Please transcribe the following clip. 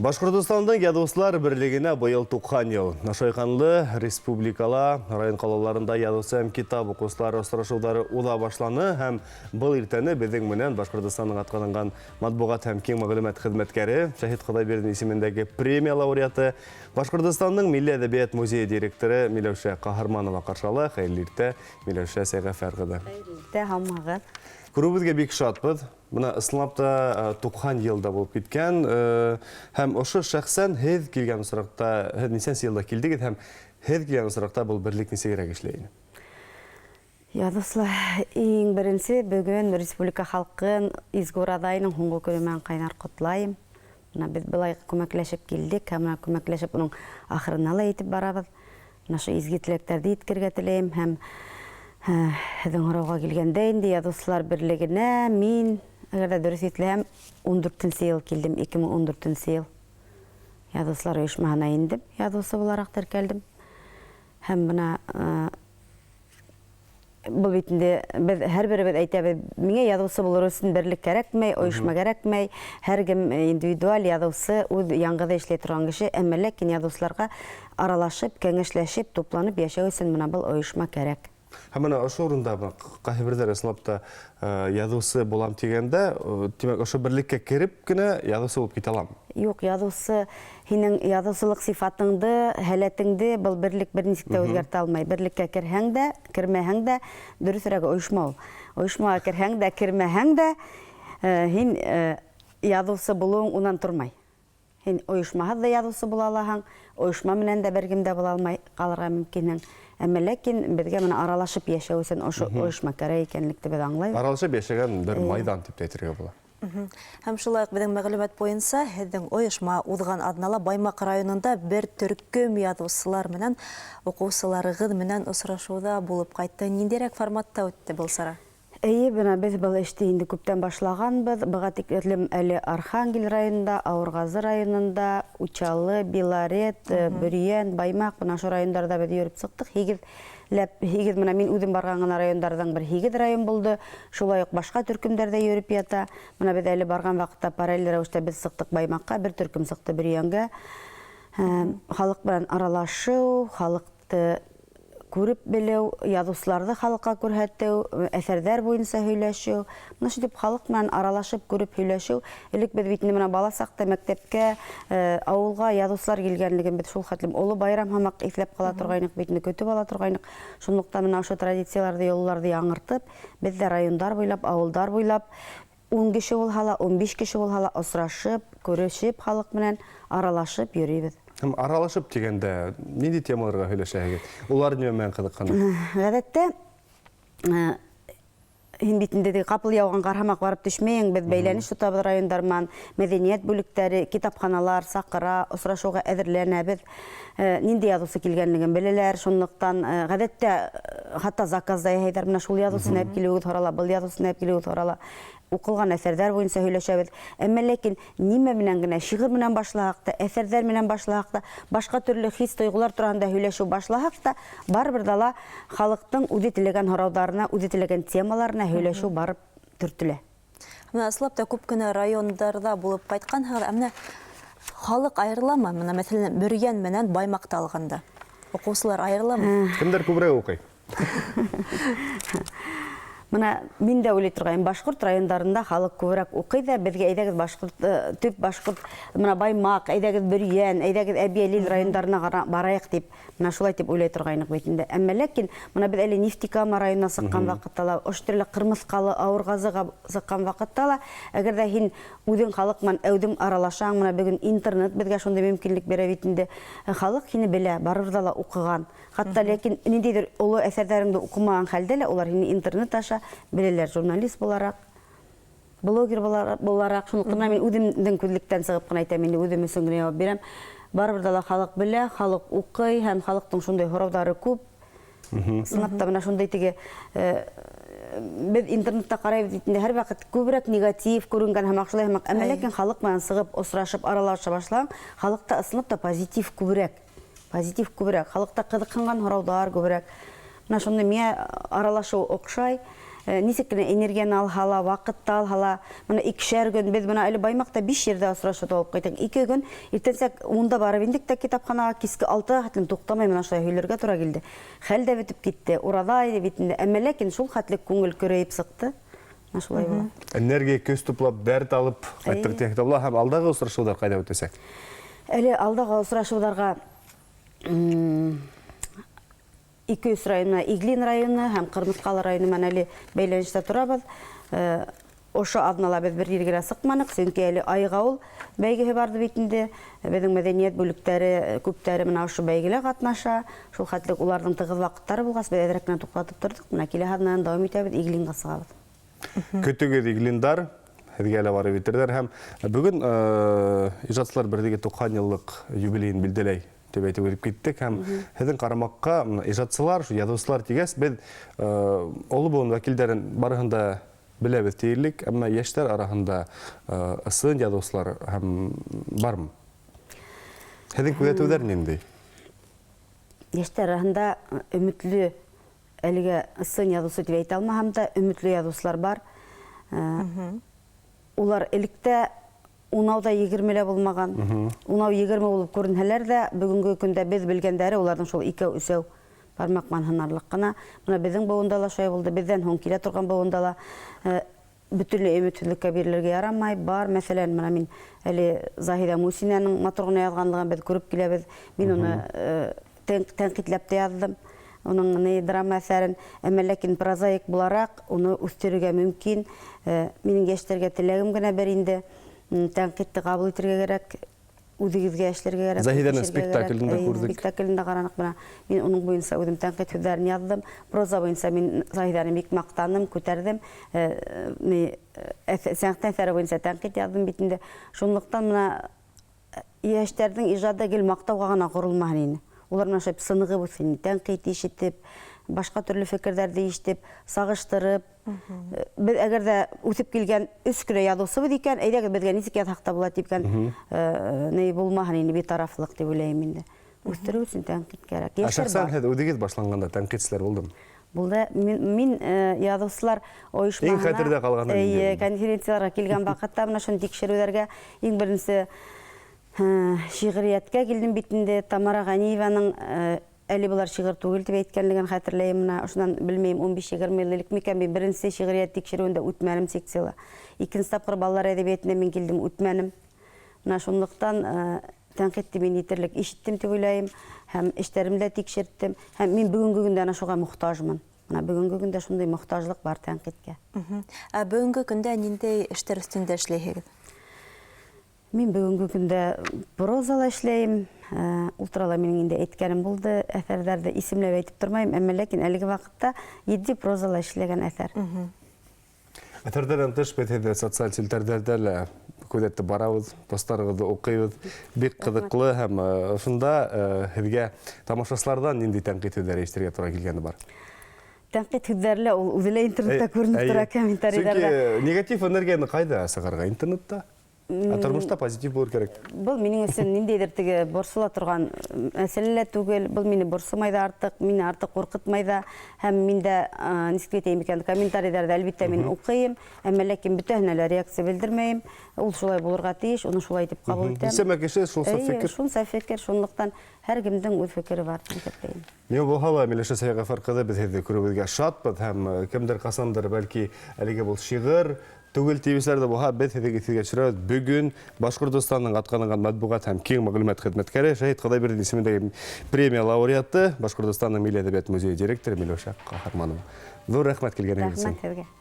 Башҡортостандың Яҙыусылар берлегенә быйыл 90 йыл. Шайҡанлы республикала, район ҡалаларында яҙыусы һәм китап уҡыусылар осрашыуҙары уҙа башланы, һәм был иртәне беҙҙең менән Башҡортостандың атҡаҙанған матбуғат һәм киң мәғлүмәт хеҙмәткәре, Шәһит Хоҙайбирҙин исемендәге премия лауреаты, Башҡортостандың Милли әҙәбиәт музейы директоры Миләүшә Ҡаһарманова ҡаршы ала. Хәйерле иртә, Миләүшә Сәйғәфәр ҡыҙы. Хәйерле иртә, һаумыһығыҙ. Күреүебеҙгә бик шатбыҙ. Бына ысынлап та 90 йыл да булып киткән. Һәм ошо шәхсән һеҙ килгән осраҡта, һеҙ нисәнсе йылда килдегеҙ һәм һеҙ килгән осраҡта был берлек нисегерәк эшләй ине? Яҙыусылар, иң беренсе бөгөн республика халҡын Изге Ураҙа айының һуңғы көнө менән ҡайнар ҡотлайым. Бына беҙ былай күмәкләшеп килдек һәм бына күмәкләшеп уның ахырына ла етеп барабыҙ. Менә ошо изге теләктәрҙе еткерергә теләйем һәм һеҙҙең һорауға килгәндә инде Яҙыусылар берлегенә мин, әгәр дә дөрөҫ иҫләһәм, 14 йыл килдем, 2014 йыл Яҙыусылар ойошмаһына индем, яҙыусы булараҡ теркәлдем. Һәм бына Был бит инде беҙ һәр беребеҙ әйтәбеҙ, миңә яҙыусы булыр өсөн берлек кәрәкмәй, ойошма кәрәкмәй. Һәр кем индивидуаль яҙыусы, үҙ яңғыҙы эшләй торған кеше, әммә ләкин яҙыусыларға аралашып, кәңәшләшеп, тупланып йәшәү өсөн бына был ойошма кәрәк. Һәм бына ошо урында ҡайһы берҙәр ысынлап та яҙыусы булам тигәндә, тимәк, ошо берлеккә кереп кенә яҙыусы булып китә аламы? Юҡ, яҙыусы һинең яҙыусылыҡ сифатыңды, һәләтеңде был берлек бер нисек тә үҙгәртә алмай. Берлеккә керһәң дә, кермәһәң дә, дөрөҫөрәге ойошма ул. Ойошмаға керһәң дә, кермәһәң дә, һин яҙыусы булыуың унан тормай. Һин ойошмаһыҙ да яҙыусы була алаһың, ойошма менән дә бер кем дә була алмай ҡалырға мөмкинһең. Әммә ләкин беҙгә бына аралашып йәшәү өсөн ошо ойошма кәрәк икәнлекте беҙ аңлайбыҙ. Аралашып йәшәгән бер майҙан тип тә әйтергә була. Һәм шулай уҡ беҙҙең мәғлүмәт буйынса, һеҙҙең ойошма уҙған аҙнала Баймаҡ районында бер төркөм яҙыусылар менән уҡыусыларығыҙ менән осрашыуҙа булып ҡайтты. Ниндәйерәк форматта үтте был сара? Эйе, бына беҙ был эште инде күптән башлағанбыҙ. Быға тиклем әле Архангель районында, Ауырғазы районында, Учалы, Белорет, Бөрйән, Баймаҡ, бына ошо райондарҙа беҙ йөрөп сыҡтыҡ. Һигеҙләп, һигеҙ, бына мин үҙем барған ғына райондарҙың бер һигеҙ район булды. Шулай уҡ башҡа төркөмдәр ҙә йөрөп ята. Бына беҙ әле барған ваҡытта параллель рәүештә беҙ сыҡтыҡ Баймаҡҡа, бер төркөм сыҡты Бөрйәнгә. Халыҡ менән аралашыу, халыҡты күреп белеү, яҙыусыларҙы халыҡҡа күрһәтеү, әҫәрҙәр буйынса һөйләшеү. Бына шулай итеп халыҡ менән аралашып, күреп һөйләшеү. Элек беҙ бит инде бына бала саҡта мәктәпкә, ауылға яҙыусылар килгәнлеген беҙ шул хәтлем оло байрам һымаҡ иҫләп ҡала торғайныҡ, бит инде көтөп ала торғайныҡ. Шунлыҡтан бына ошо традицияларҙы, йолаларҙы яңыртып, беҙ ҙә райондар буйлап, ауылдар буйлап 10 кеше булһа ла, 15 кеше булһа ла осрашып, күрешеп халыҡ менән аралашып йөрөйбөҙ. Һәм аралашып тигәндә ниндәй темаларға һөйләшәһегеҙ? Улар нимә менән ҡыҙыҡһына? Ғәҙәттә һин бит инде ҡапыл яуған ҡар һымаҡ барып төшмәйең, беҙ бәйләнеш тотабыҙ райондар менән, мәҙәниәт бүлектәре, китапханалар саҡыра, осрашыуға әҙерләнәбеҙ. Ниндәй яҙыусы килгәнлеген беләләр, шунлыҡтан ғәҙәттә хатта заказ да яһайҙар, менә шул яҙыусыны әп килеүегеҙ һорала, был яҙыусыны әп килеүегеҙ һорала. Уҡылған әҫәрҙәр буйынса һөйләшәбеҙ. Әммә ләкин нимә менән генә, шиғыр менән башлаһаҡ та, әҫәрҙәр менән башлаһаҡ та, башҡа төрлө хис-тойғолар тураһында һөйләшеү башлаһаҡ та, барыбер ҙа ла халыҡтың үҙе теләгән һорауҙарына, үҙе теләгән темаларына һөйләшеү барып төртөлә. Бына ысынлап та күп кенә райондарҙа булып ҡайтҡанһығыҙ, ә менә халыҡ айырыламы? Бына мәҫәлән, Бөрйән менән Баймаҡты алғанда уҡыусылар айырыламы? Кемдәр күберәк уҡый? Бына мин дә уйлай торғайным, башҡорт райондарында халыҡ күберәк уҡый ҙа, беҙгә әйҙәгеҙ башҡорт, төп башҡорт, бына Баймаҡ, әйҙәгеҙ Бөрйән, әйҙәгеҙ Әбйәлил райондарына барайыҡ тип, бына шулай тип уйлай торғайныҡ бит инде. Әммә ләкин бына беҙ әле Нефтекама районына сыҡҡан ваҡытта ла, ошо төрлө Ҡырмыҫҡалы, Ауырғазыға сыҡҡан ваҡытта ла, әгәр ҙә һин үҙең халыҡ менән әүҙем аралашаң, бына бөгөн интернет беҙгә шундай мөмкинлек бирә бит инде, халыҡ һине белә, барыбер ҙа ла уҡыған. Хатта ләкин ниндәйҙер оло әҫәрҙәреңде уҡымаған хәлдә лә улар һине интернет аша беләләр, журналист булараҡ, блогер булараҡ. Шунлыҡтан мин үҙемдең күҙлектән сығып ҡына әйтәм, инде үҙем өсөн генә яуап бирәм. Барыбер ҙә ла халыҡ белә, халыҡ уҡый һәм халыҡтың шундай һорауҙары күп. Ысынлап та бына шундай теге беҙ интернетта ҡарайбыҙ бит инде, һәр ваҡыт күберәк негатив күренгән һымаҡ, шулай һымаҡ. Әммә ләкин халыҡ менән сығып, осрашып, аралаша башлаһаң, халыҡта ысынлап та позитив күберәк. Позитив күберәк, халыҡта ҡыҙыҡһынған һорауҙар күберәк. Бына шундай миңә аралашыу оҡшай. Нисек кенә энергияны алһа ла, ваҡытты алһа ла, бына икешәр көн беҙ бына әле Баймаҡта биш ерҙә осрашыуҙа булып ҡайттыҡ. 2 көн иртәнсәк 10-да барып индек тә китапханаға, киске 6-ға хәтлем туҡтамай менән шулай һөйләргә тура килде. Хәл дә бөтөп китте. Ураҙа ине бит инде. Әммә ләкин шул хәтле күңел көрәйеп сыҡты. Менә шулай була. Энергия, көс туплап, дәрт алып ҡайттыҡ тиһәк тә була. Һәм алдағы осрашыуҙар ҡайҙа үтәсәк? Әле алдағы осрашыуҙарға 2-3 районы, Иглин районы һәм Ҡырмыҫҡалы районы менән әле бәйләнештә торабыҙ. Ошо аҙнала беҙ бер ергә лә сыҡманыҡ, сөнки әле Айғауыл бәйгеһе барҙы бит инде. Беҙҙең мәҙәниәт бүлектәре күптәре менән ошо бәйгелә ҡатнаша. Шул хәтле уларҙың тығыҙ ваҡыттары булғас, беҙ әҙерәк кенә туҡтатып торҙоҡ. Бына киләһе аҙнанан дауам итәбеҙ, Иглинға сығабыҙ. Көтөгөҙ, Иглиндар, һеҙгә лә барып етерҙәр. Һәм бөгөн Ижадсылар берлеге 90 йыллыҡ юбилейын билдәләй тип әйтеп үтеп киттек. Һәм һеҙҙең ҡарамаҡҡа ижадсылар, шу яҙыусылар тигәс, беҙ оло быуын вәкилдәрен барыһын да беләбеҙ тиерлек, әммә йәштәр араһында ысын яҙыусылар һәм бармы? Һеҙҙең күҙәтеүҙәр ниндәй? Йәштәр араһында өмөтлө, әлегә ысын яҙыусы тип әйтә алмаһам да, өмөтлө яҙыусылар бар. Улар электә унау ҙа егерме лә булмаған. Унау егерме булып күренһәләр ҙә, бөгөнгө көндә беҙ белгәндәре уларҙың шул икәү, өсәү бармаҡ менән һанарлыҡ ҡына. Бына беҙҙең быуында ла шулай булды, беҙҙән һуң килә торған быуында ла бөтөнләй өмөтһөҙлөккә бирелергә ярамай. Бар, мәҫәлән, бына мин әле Заһиҙә Мусинаның матур ғына яҙғанлығын беҙ күреп киләбеҙ. Мин уны тәнҡитләп тә яҙҙым. Уның ни драма әҫәрен, әммә ләкин прозаик булараҡ уны үҫтерергә мөмкин. Минең йәштәргә теләгем генә бер инде, тәнҡитте ҡабул итергә кәрәк, үҙегеҙгә эшләргә кәрәк, Заһиҙәнең үҫешергә кәрәк. Спектаклен дә Эйе, күрҙек. Спектаклен дә ҡараныҡ бына. Мин уның буйынса үҙем тәнҡит һүҙҙәрен яҙҙым. Проза буйынса мин Заһиҙәне бик маҡтаным, күтәрҙем. Сәнғәт әҫәре буйынса тәнҡит яҙҙым бит инде. Шунлыҡтан бына йәштәрҙең ижады гел маҡтауға ғына ҡоролмаһын ине. Улар менән шулай сынығып үҫһен, тәнҡит ишетеп, башҡа төрлө фекерҙәрҙе ишетеп, сағыштырып. Беҙ әгәр ҙә үҫеп килгән өс кенә яҙыусыбыҙ икән, әйҙәгеҙ беҙгә нисек яҙһаҡ та була тигән, ни булмаһын инде, битарафлыҡ тип уйлайым инде. Үҫтереү өсөн тәнҡит кәрәк. Ә Йәштәр шәхсән бар. һеҙ үҙегеҙ башланғанда тәнҡитселәр булдымы? Булды. Мин яҙыусылар ойошмаһына, Иң хәтерҙә ҡалғаны ниндәй эйе, булды? конференцияларға килгән ваҡытта бына шуны тикшереүҙәргә иң беренсе шиғриәткә килдем бит инде. Тамара Ғәниеваның әле былар шиғыр түгел тип әйткәнлеген хәтерләйем. Бына ошонан белмәйем, ун биш-егерме йыл элек микән, мин беренсе шиғриәт тикшереүендә үтмәнем секцияла. Икенсе тапҡыр балалар әҙәбиәтенә мин килдем, үтмәнем. Бына шунлыҡтан тәнҡитте мин етерлек ишеттем тип уйлайым, һәм эштәремде тикшерттем, һәм мин бөгөнгө көндә ана шуға мохтажмын. Бына бөгөнгө көндә шундай мохтажлыҡ бар тәнҡиткә. Ә бөгөнгө көндә ниндәй эштәр өҫтөндә эшләйһегеҙ? Мин бөгөнгө көндә прозала эшләйем. Ул турала минең инде әйткәнем булды, әҫәрҙәрҙе исемләп әйтеп тормайым, әммә ләкин әлеге ваҡытта етди прозала эшләгән әҫәр. Әҫәрҙәрҙән тыш беҙ һеҙҙе социаль селтәрҙәрҙә лә күҙәтеп барабыҙ, посттарығыҙҙы уҡыйбыҙ. Бик ҡыҙыҡлы һәм ошонда һеҙгә тамашасыларҙан ниндәй тәнҡит һүҙҙәре ишетергә тура килгәне бар? Тәнҡит һүҙҙәре лә ул үҙе лә интернетта күренеп тора, комментарийҙарҙа. Сөнки негатив энергияны ҡайҙа сығарға? Интернетта. Ә тормошта позитив булыр кәрәк. Был минең өсөн ниндәйҙер теге борсола торған мәсьәлә лә түгел. Был мине борсомай ҙа артыҡ, мине артыҡ ҡурҡытмай ҙа. Һәм мин дә, нисек әйтәйем икән, комментарийҙарҙы әлбиттә мин уҡыйым, әммә ләкин бөтәһенә лә реакция белдермәйем. Ул шулай булырға тейеш, уны шулай итеп ҡабул итәм. Нисәмә кеше, шулса Эйе, фекер. Шунса фекер, шунлыҡтан һәр кемдең үҙ фекере бар, тип иҫәпләйем. Ни булһа ла, Миләүшә Сәйғәфәр ҡыҙы, беҙ һеҙҙе күреүебеҙгә шатбыҙ һәм кемдер ҡасандыр, бәлки, әлеге был шиғыр түгел тиеүселәр ҙә булһа, беҙ һеҙҙең иҫегеҙгә төшөрәбеҙ. Бөгөн Башҡортостандың атҡаҙанған матбуғат һәм киң мәғлүмәт хеҙмәткәре Шәһит Хоҙайбирҙин исемендәге премия лауреаты, Башҡортостандың Милли әҙәбиәт музейы директоры Миләүшә Ҡаһарманова. Ҙур рәхмәт килгәнегеҙ өсөн. Рәхмәт һеҙгә.